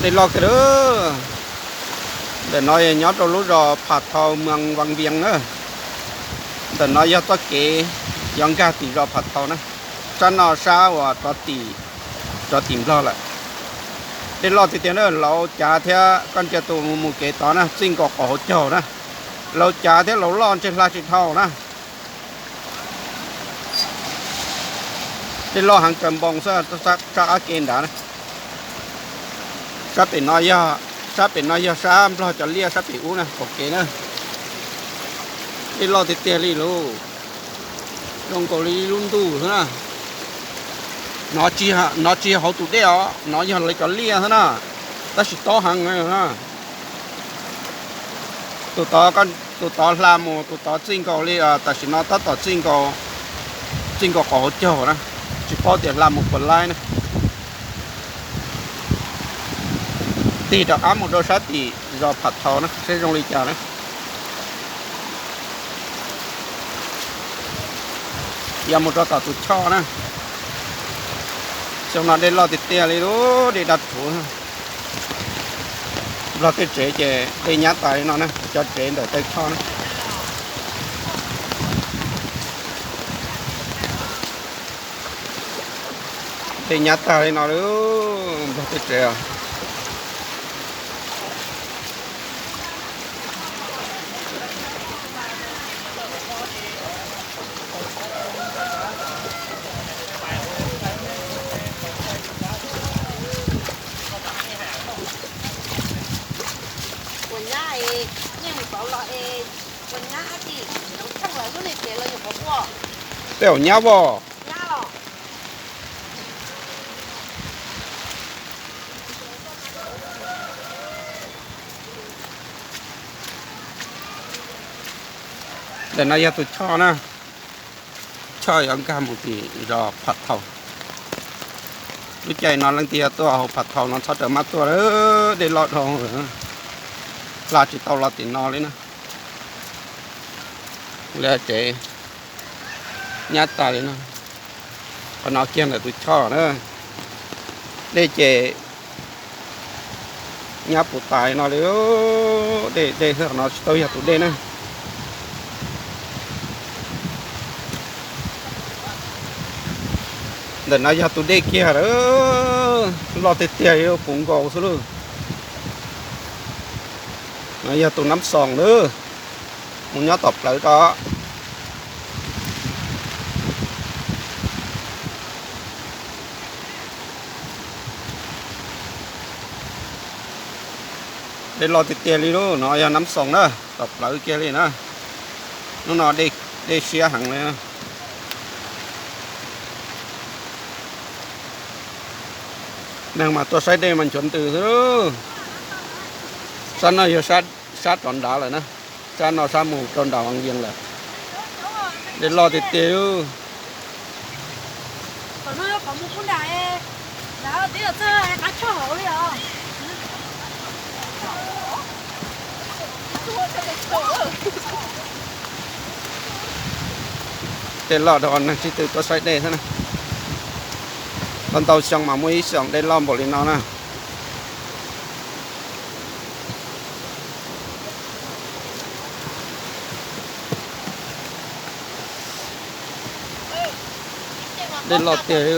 Dej loj kiag lawm. Ntawm no yog nyob rau lub zos Pham Thau, moos Vaj Vias na. Ntawm no yog txoj kev yuav nkag tim zos Pham Thau na. Sab no sab uas rov tim, rov tim Nplog lawm. Dej loj tiag tiag na, laus cav thiab koj ntsia tus mus mus kev tod na, txij nkaus qhov hauv caug na. Laus cav thiab laus loj ntshe hla tsis dhau na. Dej loj heev kawg npoo xwb, sab qab kev nrad na. Sab pem no yog, sab pem no yog sab Nplog cov liaj sab pem ub na, qaum kev na. Dej loj tiag tiag li lauj. Zoo nkaus li lub ntuj xwb na. Nov tsis yog hauv tus dej os, nov yog lawv cov liaj xwb na. Tab sis tob heev na. Tus tod, tus tod hla mus, tus tod txij nkaus li, tam sim no tab tom txij nkaus, txij nkaus qhov hauv caug na. Tsis paub tias hla mus puas laib na. Tig rov qab mus rau sab tim zos Pham Thau na, seb zoo li cas na. Yog mus rau tom tus choj na. Xyoo no dej loj tiag tiag li lub dej daj rhuv. Nplog tej tsev ces dej nyab tas li no na, cov tsev ntawm taw choj na. Dej nyab tag li no li, Nplog tej tsev os. Tej zaum nyab os. Ntawm no yog tus choj na, choj yuav nkag mus tim zos Pham Thau. Lub caij no leej twg yog tuaj hauv Pham Thau no txhob rawm maj tuaj, dej loj dhau, hla tsis tau los tim no li na. Lawv tsev nyab tas li no. Qhov no kiag ntawm tus choj na, dej ces nyab puv tas li no li. Dej, dej qhov no tsis tau yog tus dej na. Ntawm no yog tus dej kiag lawm, loj tiag tiag li, puv nkaus xwb lauj. No yog tus Nab Xoos lawm, mus nyob tom plawv rau. Dej loj tiag tiag li lauj, no yog Nab Xoos na, tom plawv kiag li na. Hnub no dej siab heev li. Neeg mas tuaj saib dej mas nchuav ntws xwb. Sab no yog sab rov nrad lawm na, sab no sab mus rau nram Vaj Vias lawm. Dej loj tiag tiag. Dej loj dhau neeg sib tw tuaj saib dej xwb na. Tau ntau xyoo mas muaj ib xyoos dej loj npaum li no na. Dej loj tiag li.